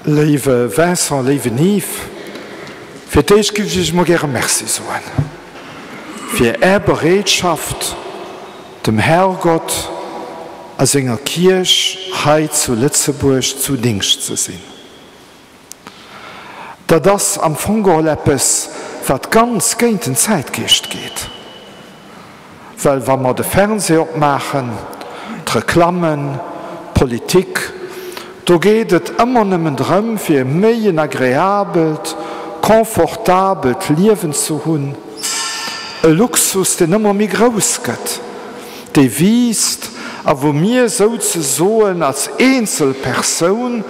Léiwe Vincent, léiwen Yves, fir d'éischt giff ech iech emol gäre Merci soen fir är Bereetschaft, dem Herrgott a senger Kierch hei zu Lëtzebuerg zu Dingscht ze sinn. Dat ass am Fong geholl eppes, wat ganz géint den Zäitgeescht geet. Well wa mer de Fernseh opmaachen, d'Reklammen, d'Politik, do geet et ëmmer nëmmen drëm, fir méi en agreabelt, confortabelt Liewen ze hunn, e Luxus, deen ëmmer méi grouss gëtt, dee wiisst a wou mir souzesoen als eenzel Persoun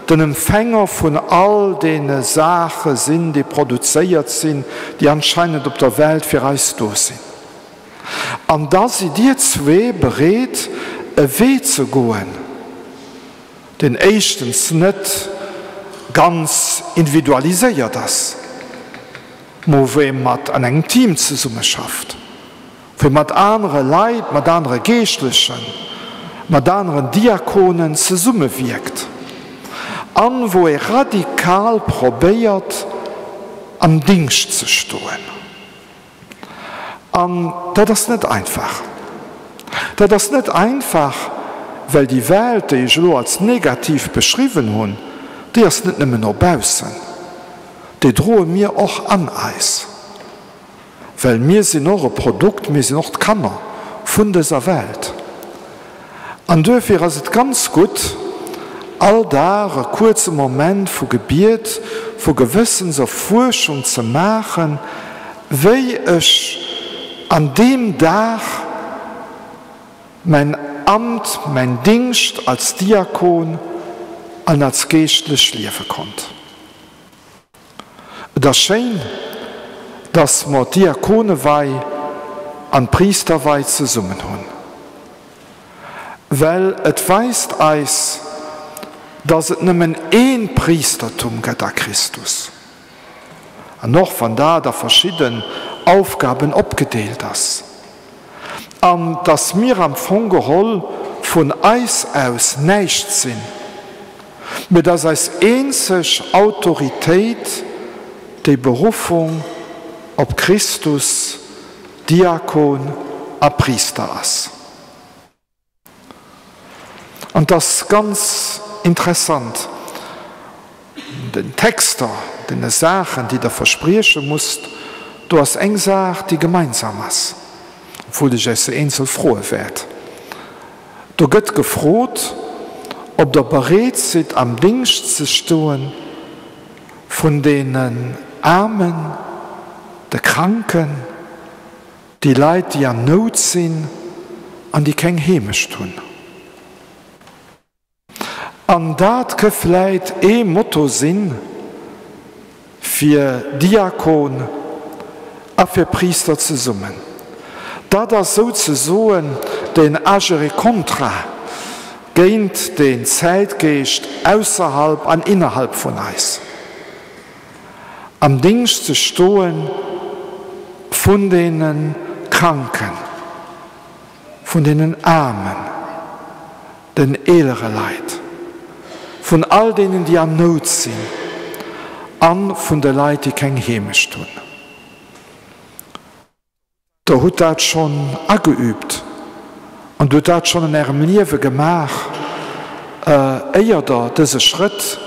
den Empfänger vun all deene Saache sinn, déi produzéiert sinn, déi anscheinend op der Welt fir eis do sinn. An da sidd dir zwee bereet, e Wee ze goen, deen éischtens net ganz individualiséiert ass, mo wou ee mat an engem Team zesummeschafft, wou ee mat anere Leit, mat anere Geeschtlechen, mat aneren Diakonen zesummewierkt an wou ee radikal probéiert, am Dingscht ze stoen. An dat ass net einfach. Dat ass net einfach, well déi Welt, déi ech elo als negativ beschriwwen hunn, déi ass net nëmmen no baussen, déi droe mir och an eis, well mir sinn och e Produkt, mir sinn och d'Kanner vun dëser Welt. An duerfir ass et ganz gutt, all Dag e kuerze Moment vu Gebiet, vu Gewëssenserfuerschung ze maachen, wéi ech an deem Dag mäin Amt, mäin Dingscht als Diakon an als Geeschtlech liewe konnt. Et ass schéin, dass mer d'Diakonewei an d'Priisterwei zesummen hunn, well et weist eis, dass et nëmmen ee Priistertum gëtt a Christus, an och wann dat a verschidden Aufgaben opgedeelt ass, an dass mir am Fong geholl vun eis aus näischt sinn, Mee dass eis eenzeg Autoritéit déi Beruffung op Christus, Diakon a Priister ass. An 't ass ganz interessant, den Texter, deene Saachen, déi Der versprieche musst, do ass eng Saach, déi gemeinsam ass, obwuel ech Iech se eenzel froe wäert. Do gëtt gefrot, ob Der bereet sidd am Dingscht ze stoen vun deenen Aarmen, de Kranken, déi Leit, déi an Nout sinn an déi keng Heemecht hunn. An dat ke vläit ee Motto sinn fir Diakon a fir Priister zesummen. Dat ass souzesoen den Agere contra géint den Zäitgeescht ausserhalb an innerhalb vun eis. Am Dingscht ze stoen vun deene Kranken, vun deenen Aarmen, den eelere Leit, vun all deenen, déi an Nout sinn, a vun de Leit, déi keng Heemecht hunn. Der hutt dat schonn ageübt an hutt dat schonn an Ärem Liewe gemaach, éier Der dëse Schrëtt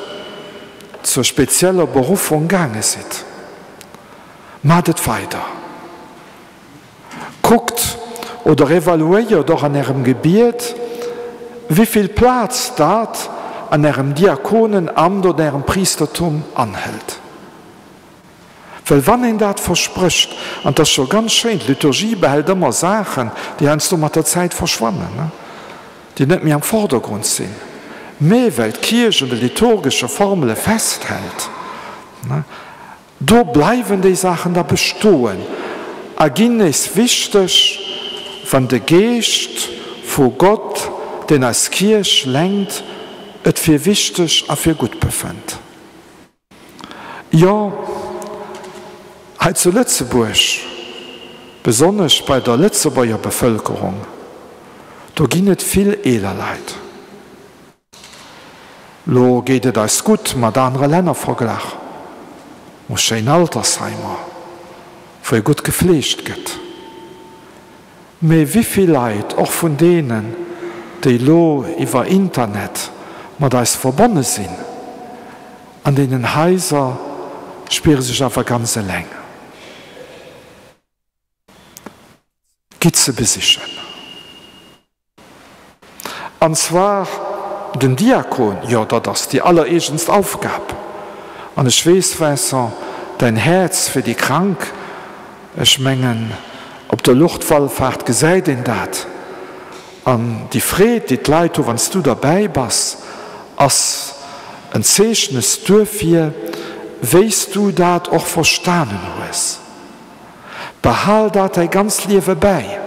zur spezieller Beruffung gaange sidd. Maacht et weider. Kuckt oder evaluéiert och an Ärem Gebiet, wéivill Plaz dat an Ärem Diakonenamt oder Ärem Priistertum anhëlt. Well wann een dat versprécht, an 't ass scho ganz schéin, d'Liturgie behält ëmmer Saachen, déi heiansdo mat der Zäit verschwannen, déi net méi am Vordergrund sinn, mä well d'Kierch un de liturgesche Formele festhält, Do bleiwen déi Saachen da bestoen a ginn nees wichteg, wann de Geescht vu Gott, deen eis Kierch lenkt, et fir wichteg a fir gutt befënnt. Jo, hei zu Lëtzebuerg, besonnesch bei der Lëtzebuerger Bevëlkerung, do ginn et vill eeler Leit. Lo geet et eis gutt mat anere Länner verglach. Mer hu schéin Altersheimer, wou ee gutt gefleegt gëtt. Mee wivill Leit, och vun deenen, déi lo iwwer Internet mat eis verbonne sinn, an deenen Haiser spiere sech awer ganz eleng. Gitt se besichen. An zwar den Diakon, jo, dat ass déi allereegenst Aufgab. An ech weess, Vincent, däin Häerz fir déi Krank, ech mengen, op der Lourdeswallfahrt gesäit een dat. An déi Freed, déi d'Leit hu wann s du derbäi bass, ass en Zeechnes duerfir, wéi s du dat och verstanen hues. Behal dat däi ganzt Liewe bäi.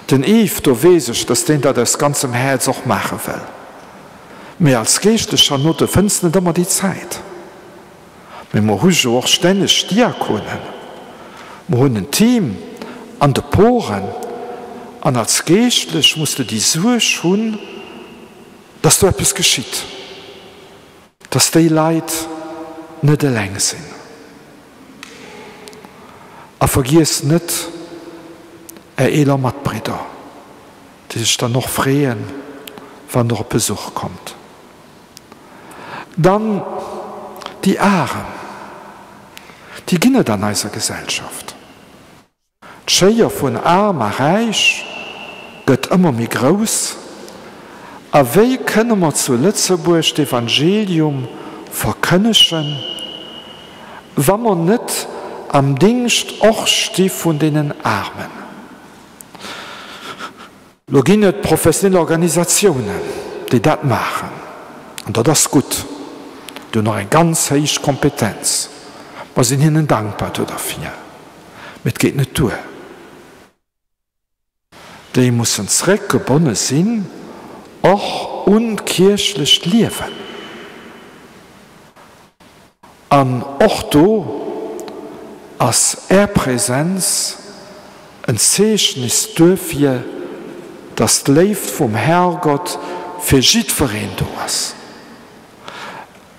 Den Yves, do weess ech, dass deen dat aus ganzem Häerz och maache wëll. Mee als geeschtlecher Note fënns net ëmmer déi Zäit. Mee mer hu jo och stänneg Diakonen, mer hunn en Team an de Poren, an als Geeschtlech muss de déi Suerg hunn, dass do eppes geschitt, dass déi Leit net eleng sinn. A vergiesst net Är eeler Matbridder, déi sech dann och freeën, wann Der op Besuch kommt. Dann déi Arem, déi ginn et an eiser Gesellschaft. D'Schéier vun Aarm a Räich gëtt ëmmer méi grouss. A wéi kënne mer zu Lëtzebuerg d'Evangelium verkënnegen, wa mer net am Dingscht och sti vun deenen Aarmen? Lo ginn et professionell Organisatiounen, déi dat maachen, an dat ass gutt. Déi hunn och eng ganz héich Kompetenz. Mer sinn hinnen dankbar do derfir. Mee et geet net duer. Déi mussen zréckgebonne sinn och un d'kierchlecht Liewen. An och do ass Är Präsenz en Zeechnis duerfir, dass d'Léift vum Herrgott fir jiddwereen do ass.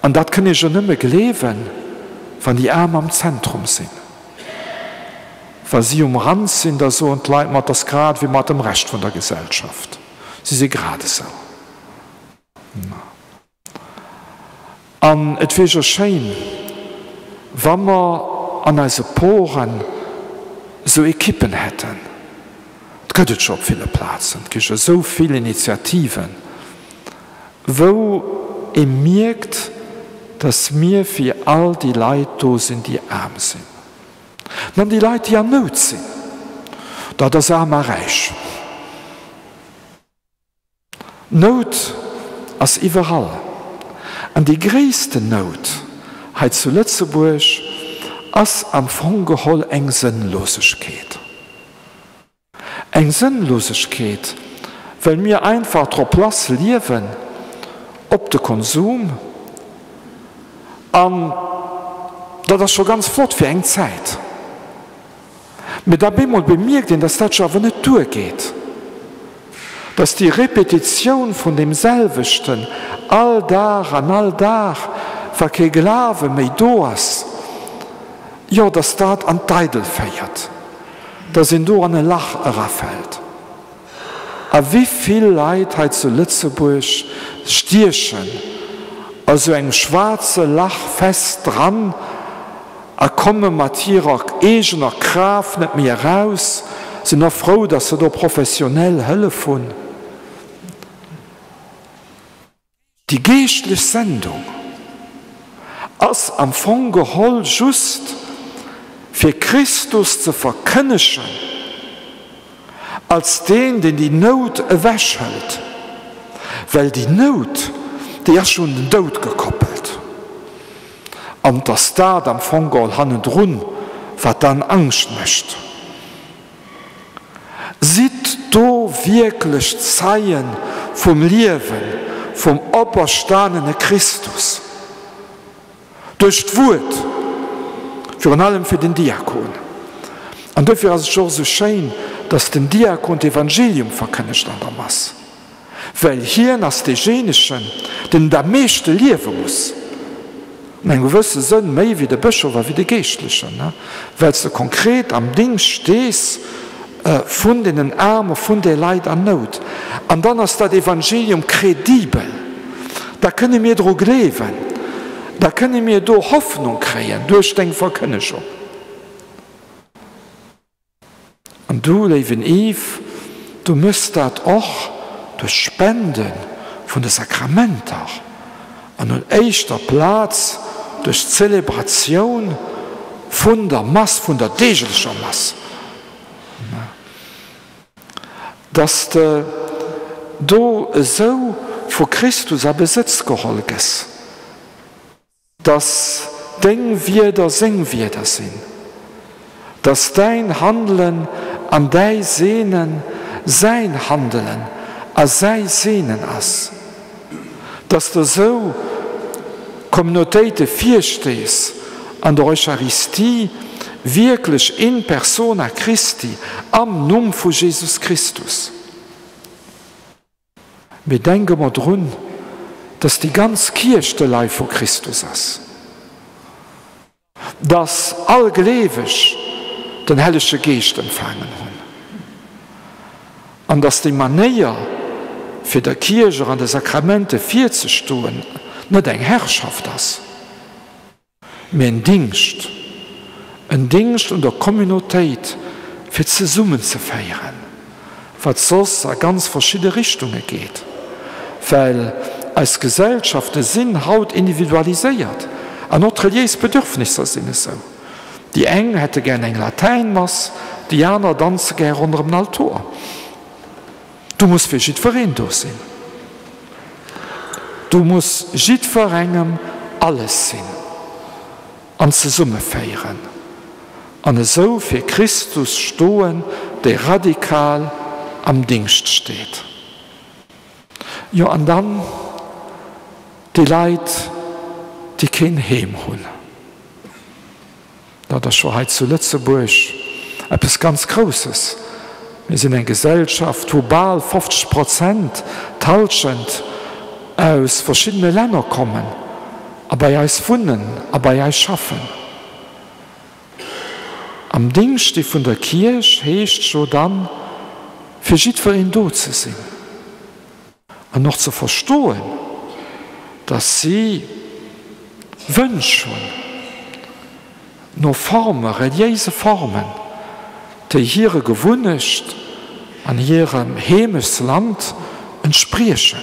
An dat kënn ee jo nëmme gleewen, wann déi Aarm am Zentrum sinn. Wa si um Rand sinn, da soen d'Leit, ma et ass grad ewéi mat dem Rescht vun der Gesellschaft, si si grad esou. An et wier jo schéin, wa mer an eise Poren esou Ekippen hätten. Et gëtt et scho op ville Plazen, et gi scho esou vill Initiativen, wou ee mierkt, dass mir fir all déi Leit do sinn, déi aarm sinn. An déi Leit, déi an Nout sinn, dat ass aarm a räich. Nout ass iwwerall. An déi gréissten Nout hei zu Lëtzebuerg ass am Fong geholl eng Sënnlosegkeet. Eng Sënnlosegkeet, well mir einfach drop lass liewen, op de Konsum. An dat ass scho ganz flott fir eng Zäit. Mee da bemol bemierkt een, dass dat jo awer net duergeet, dass déi Repetitioun vun deem selwechten all Dag an all Dag, wa kee Glawe méi do ass, jo, dass dat an d'Eidel féiert, dass een do an e Lach erafält. A wéi vill Leit hei zu Lëtzebuerg stiechen a sou engem schwaarze Lach fest dran a komme mat hirer eegener Kraaft net méi eraus, sinn och frou, datt se do professionell Hëllef hunn. Déi geeschtlech Sendung ass am Fong geholl just fir Christus ze verkënnegen als deen, deen déi Nout ewechhëlt, well déi Nout, déi ass jo un den Doud gekoppelt an et ass dat am Fong geholl hannendrun, wat dann Angscht mécht. Sidd do wierklech Zeie vum Liewe vum operstanene Christus, duerch d'Wuert, virun allem fir den Diakon. An dofir ass et jo och esou schéin, dass den Diakon d'Evangelium verkënnegt an der Mass. Well hien ass deejéinegen, deen et am meeschte liewe muss, an engem gewësse Sënn méi wéi de Bëschof a wéi de Geeschtlechen, well s de konkret am Dingscht stees vun deenen Aarme, vun de Leit an Nout. An dann ass dat Evangelium kredibel, da kënne mir dru gleewen, da kënne mir do Hoffnung kréien duerch deng Verkënnegung. An du, léiwen Yves, du mëss dat och duerch d'Spende vun de Sakramenter an un éischter Plaz duerch d'Zelebratioun vun der Mass, vun der deeglecher Mass, dass de do esou vu Christus a Besëtz geholl gëss. Dass deng Wierder seng Wierder sinn, dass däin Handelen an däi Seenen säin Handelen a säi Seenen ass, dass de esou Communautéite virstees an der Eucharistie wierklech in persona Christi, am Numm vu Jesus Christus. Mee denk ëmmer drun, dass déi ganz Kierch de Leif vu Christus ass, dass all Gleeweg den Hellege Geescht empfaangen hunn an dass déi Manéier, fir der Kierch och an de Sakramente virzestoen, net eng Herrschaft ass. Mee en Dingscht, en Dingscht un der Communautéit, fir zesummenzeféieren, wat soss a ganz verschidde Richtunge geet, well eis Gesellschafte sinn haut individualiséiert an och d'reliéis Bedürfnisser sinn esou. Déi eng hätte gär eng Latäinmass, déi aner danze gär ronderëm den Altor. Du muss fir jiddwereen do sinn. Du muss jiddwerengem alles sinn an zesummeféieren an esou fir Christus stoen, dee radikal am Dingscht steet. Jo, an dann déi Leit, déi keen Heem hunn. Dat ass scho hei zu Lëtzebuerg eppes ganz Grousses. Mir sinn eng Gesellschaft, wou bal 50 Prozent, d'Hallschent, aus verschiddene Länner kommen a bei eis wunnen a bei eis schaffen. Am Dingscht sti vun der Kierch heescht jo dann, fir jiddwereen do ze sinn. An och ze verstoen, dass si Wënsch hunn no Formen, reliéise Formen, déi hire Gewunnecht an hirem Heemechtsland entspriechen.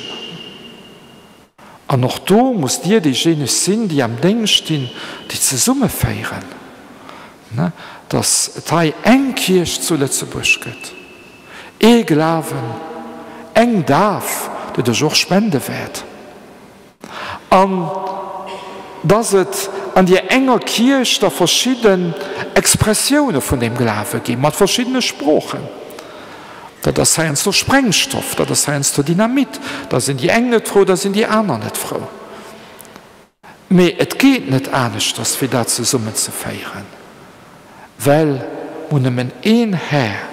An och do musst Dir déijéineg sinn, déi am Déngscht stinn, déi zesummeféieren, dass et hei eng Kierch zu Lëtzebuerg gëtt, ee Glawen, eng Daf, déi Der jo och spende wäert, an dass et an dier enger Kierch da verschidden Expressioune vun deem Glawe gi mat verschiddene Sproochen. Dat ass heiansdo Sprengstoff, dat ass heiansdo Dynamit, da sinn déi eng net frou, da sinn déi aner net frou. Mee et geet net aneschters, wéi dat zesummenzeféieren, well mer hunn nëmmen een Här,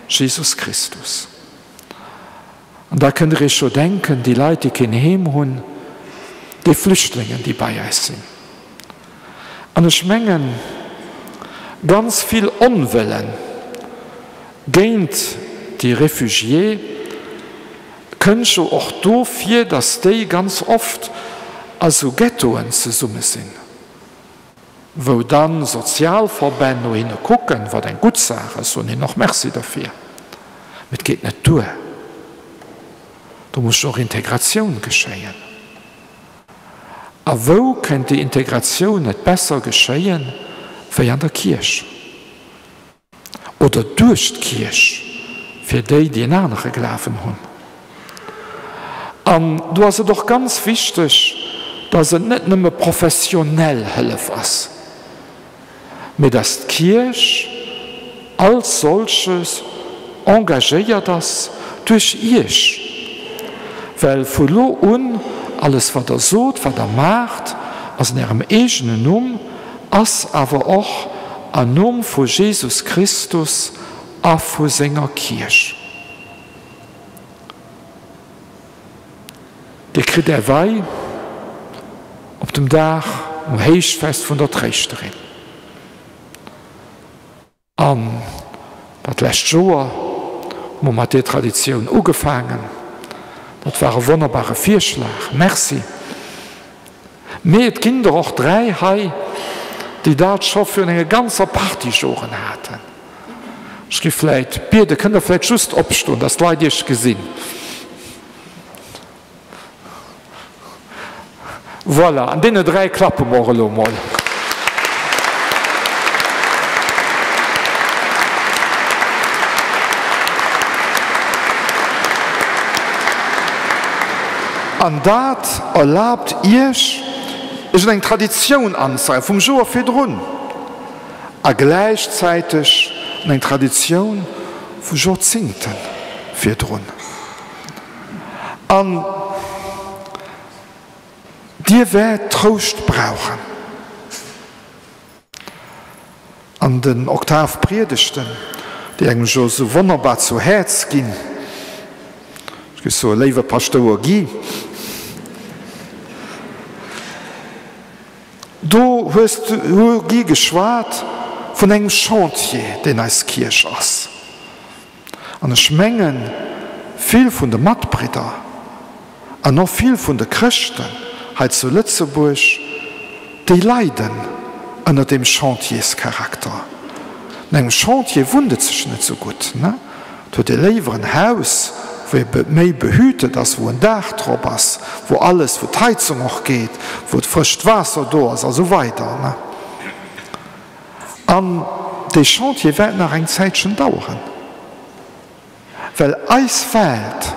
Jesus Christus. An da kënnt Der Iech jo denken, déi Leit, déi keen Heem hunn, déi Flüchtlingen, déi bei eis sinn. An ech mengen, ganz vill Onwëllen géint déi Réfugiés kënnt jo och dofir, datt déi ganz oft a sou Ghettoen zesumme sinn, wou dann Sozialverbänn no hinne kucken, wat eng gutt Saach ass, soen hinnen och Merci derfir, mee et geet net duer. Do muss jo och Integratioun geschéien. A wou kéint déi Integratioun net besser geschéien, wéi an der Kierch? Oder duerch d'Kierch, fir déi, déi en anere Glawen hunn. An do ass et och ganz wichteg, dass et net nëmme professionell Hëllef ass, mee dass d'Kierch als solches engagéiert ass duerch Iech, well vu lo un alles wat Der sot, wat Der maacht, ass an Ärem eegenen Numm, ass awer och am Numm vu Jesus Christus a vu senger Kierch. Dir kritt Är Wei op dem Dag um Héichfest vun der Tréischterin. An dat lescht Joer hu mer mat deer Traditioun ugefaangen. Dat war e wonnerbare Virschlag. Merci. Mee et ginn der och 3 hei, déi dat scho virun enger ganzer Partie Joren haten. Ech gi vläit bieden, kënnt Der vläit just opstoen, dass d'Leit Iech gesinn. Voilà, an deene 3 klappe mer och elo emol. An dat erlaabt Iech, Iech un eng Traditioun anzereien vum Joer virdrun a gläichzäiteg un eng Traditioun vu Joerzingte virdrun. An Dir wäert Trouscht brauchen. An den Oktavpriedegten, déi engem jo esou wonnerbar zu Häerz ginn, ech géif soen, léiwe Paschtouer Guy, do hues du, Guy, geschwat vun engem Chantier, deen eis Kierch ass. An ech mengen, vill vun de Matbridder an och vill vun de Chrëschten hei zu Lëtzebuerg, déi leiden ënner deem Chantierscharakter. An engem Chantier wunnt et sech net esou gutt, ne? Et huet ee léiwer en Haus, wou ee méi behütet ass, wou en Daach drop ass, wou alles, wou d'Heizung och geet, wou d'frëscht Waasser do ass a sou weider, ne? An dee Chantier wäert nach eng Zäitchen daueren, well eis Welt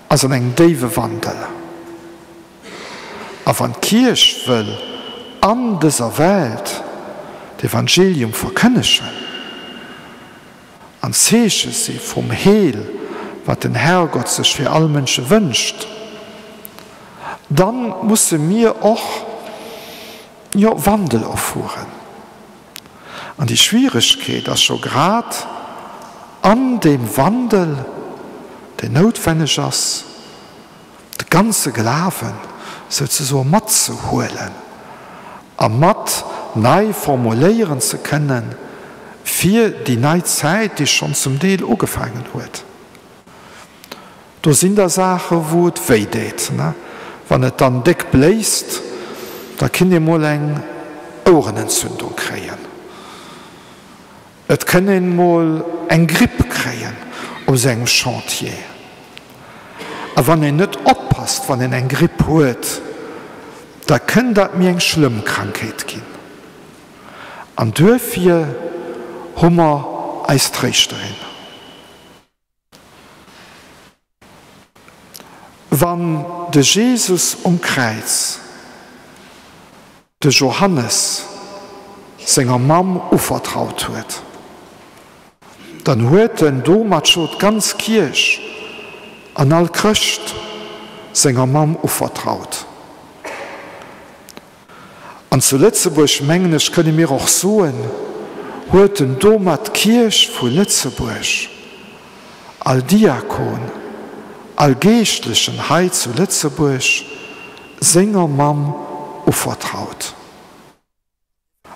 ass an engem déiwe Wandel. A wann d'Kierch wëll an dëser Welt d'Evangelium verkënnegen an Zeeche si vum Heel, wat den Herrgott sech fir all Mënsche wënscht, dann musse mir och, Jo, Wandel erfueren. An déi Schwieregkeet ass scho grad an deem Wandel, deen noutwenneg ass, de ganze Glawen souzesoe matzehuelen a mat nei formuléieren ze kënnen fir déi nei Zäit, déi schonn zum Deel ugefaangen huet. Do sinn da Saache wou et wéi deet, ne? Wann et dann déck bléist, da kinnt ee mol eng Ouerenentzündung kréien. Et kënn een mol eng Gripp kréien op esou engem Chantier. A wann een net oppasst, wann een eng Gripp huet, da kënn dat méi eng schlëmm Krankheet ginn. An duerfir hu mer eis Tréischterin. Wann de Jesus um Kräiz de Johannes senger Mamm uvertraut huet, dann huet en domat scho d'ganz Kierch an all Chrëscht senger Mamm uvertraut. An zu Lëtzebuerg, mengen ech, kënne mir och soen, huet en domat d'Kierch vu Lëtzebuerg, all Diakon, all Geeschtlechen hei zu Lëtzebuerg senger Mamm uvertraut.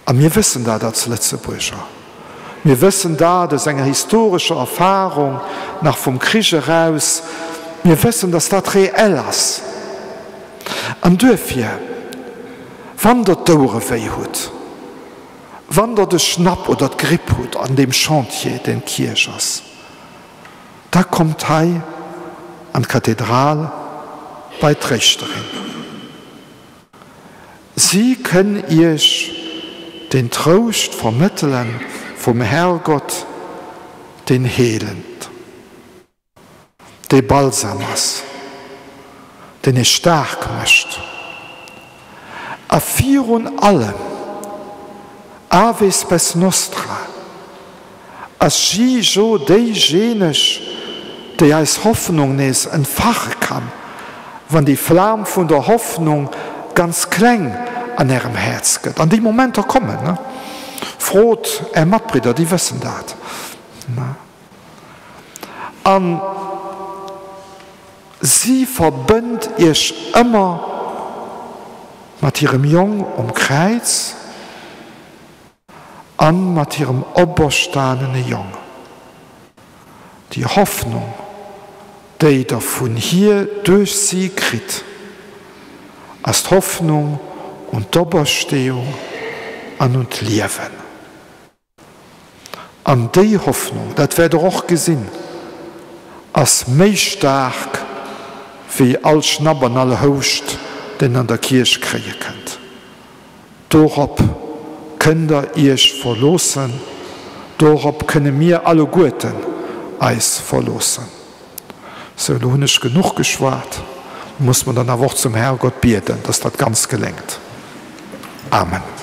A mir wëssen dat als Lëtzebuerger. Mir wëssen dat aus enger historescher Erfahrung nach vum Krich eraus. Mir wëssen, dass dat reell ass. An duerfir, wann Der d'Ouere wéi hutt, wann Der de Schnapp oder d'Gripp hutt an deem Chantier, deen d'Kierch ass, da kommt hei an d'Kathedral bei d'Réichterin. Si kënn iech den Trouscht vermëttele vum Herrgott, deen heelend, dee Balsam ass, deen iech staark mécht, a virun allem, Ave spes nostra, Ass si jo déijéineg, déi eis Hoffnung nees entfache kann, wann déi Flam vun der Hoffnung ganz kleng an Ärem Häerz gëtt. An déi Momenter kommen, ne? Frot Är Matbridder, déi wëssen dat. An. Si verbënnt iech ëmmer mat hirem Jong um Kräiz an mat hirem operstanene Jong. Déi Hoffnung, déi der vun hir duerch si kritt, ass d'Hoffnung un d'Opersteeung an un d'Liewen. An déi Hoffnung, dat wäert Der och gesinn, ass méi staark wéi all Schnapp an all Houscht, deen an der Kierch kréie kënnt. Dorop kënnt Der Iech verloossen, dorop kënne mir alleguerten eis verloossen. Sou, elo hunn ech genuch geschwat. Elo muss mer dann awer och zum Herrgott bieden, dass dat Ganzt geléngt. Amen.